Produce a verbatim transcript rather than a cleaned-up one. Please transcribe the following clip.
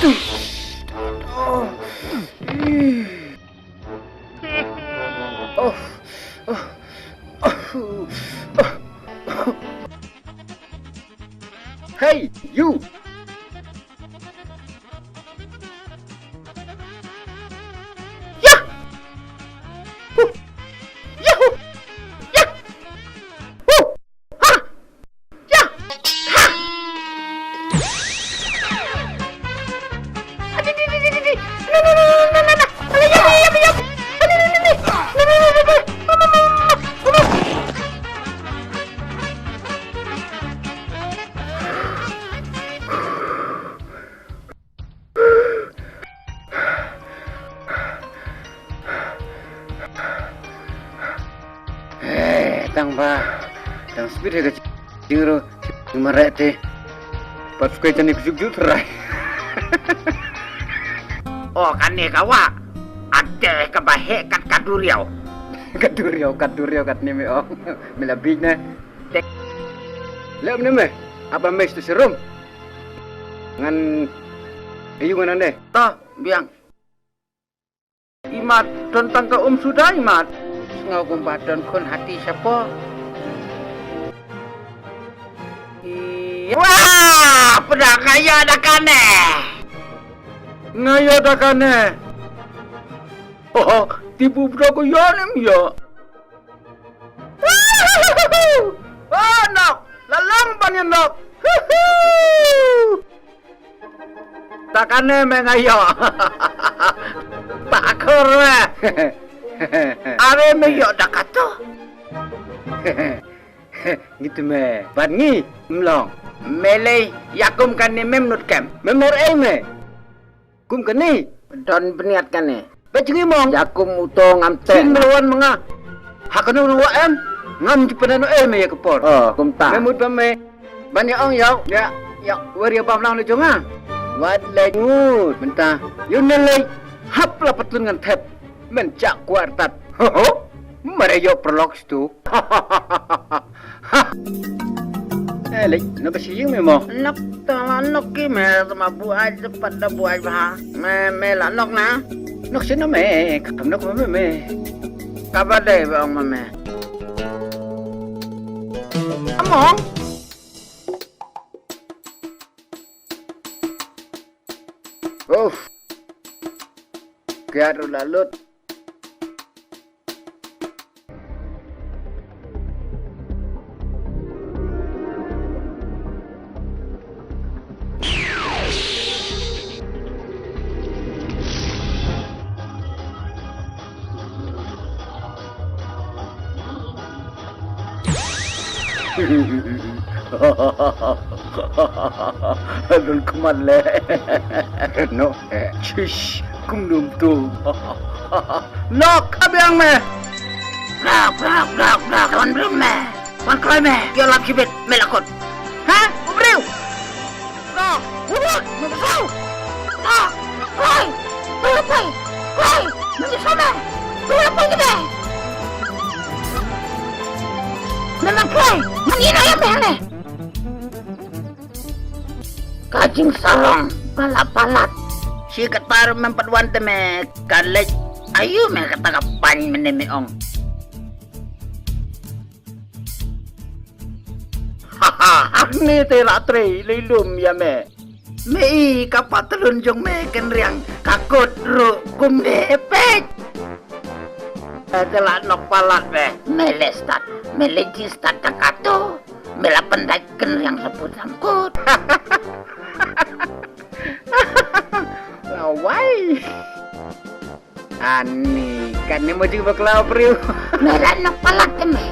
Hey, you! Yah! Huh! Yahoo! Yah! Huh! Ha! Yah! Ha! Eh, tang ba, tang speed ha ka jingru, jingmareh te. Pat skwe jani ka juk juk trai. Oh, kane ka wa. Ade ka ba he kat ka duriau. Ka duriau, ka duriau kat ni me ong. Me la big ne. Te. Lem ne me. Apa me stu serum. Ngan ayu ngan ande. Ta, biang. Imat don tang ka um suda imat. Ngau kumba don khun hati shapo. Wah, peda kaya da kane. Ngaya da kane. Oh, tibu peda kaya nem ya. Oh, nok, lalang pan ya nok. Ta kane me nga ïoh. Ta khor me. Are me ïoh da kato. Ngi tu me. Ban ngi mlong. Me lei ïa kum kane mem nut kem. Mem nor ei me. Kum kane. Don bniat kane. Ba jngi mong. Ïa kum uto ngam te. Sin mlawan ma nga. Ha kano no wa em. Ngam jupana no ei me ïa ka por. Oh, kumta. Me mut ba me. Ban ïa ong ïa, ïa, ïa, wer ïa bam lang na jong nga. Wat leit ngut, mynta. Ïa ne leit, hap la patlun ngan thep. Men chak kwar tat. Ho, ho. Mare ïa perlok stu. Eh, leit, no ba shi ïing me mo. Nok ta la nok ki me, sama buai, sepat da buai ba. Me, me la nok na. Nok sino me, kam nok me, me. Kaba dei ba ong me. Among. Uf. Kiat ruh la lut. Dul kmat le. No. Chish, kum dum tu. Nok abiang me. Brak, brak, brak, brak, wan briew me. Wan kloi me. Ïa lap shibit, me la kut. Ha? U briew. Ka, wut, me ka saw. Ka, kloi. Tu la poi. Kloi. Me ka saw me. Tu la poi ki me. Me man kloi. Man ïa na ïa me hangne. Ka jingsarong palat palat. Shi katta ruh mem pat wan te me ka leit. Ayu me kata ka pain mene me ong. Haha, hangne te la trei lei lum ïa me. Me i ka patlun jong me kynriang ka kut ruh kum me peit. Te la nok palat me. Me le start, me le ji start ta kato. Me la pyndait kynriang sapu sangkut. Lawai. Ani, kane mo jingbakla u briew. Me la nok palat te me.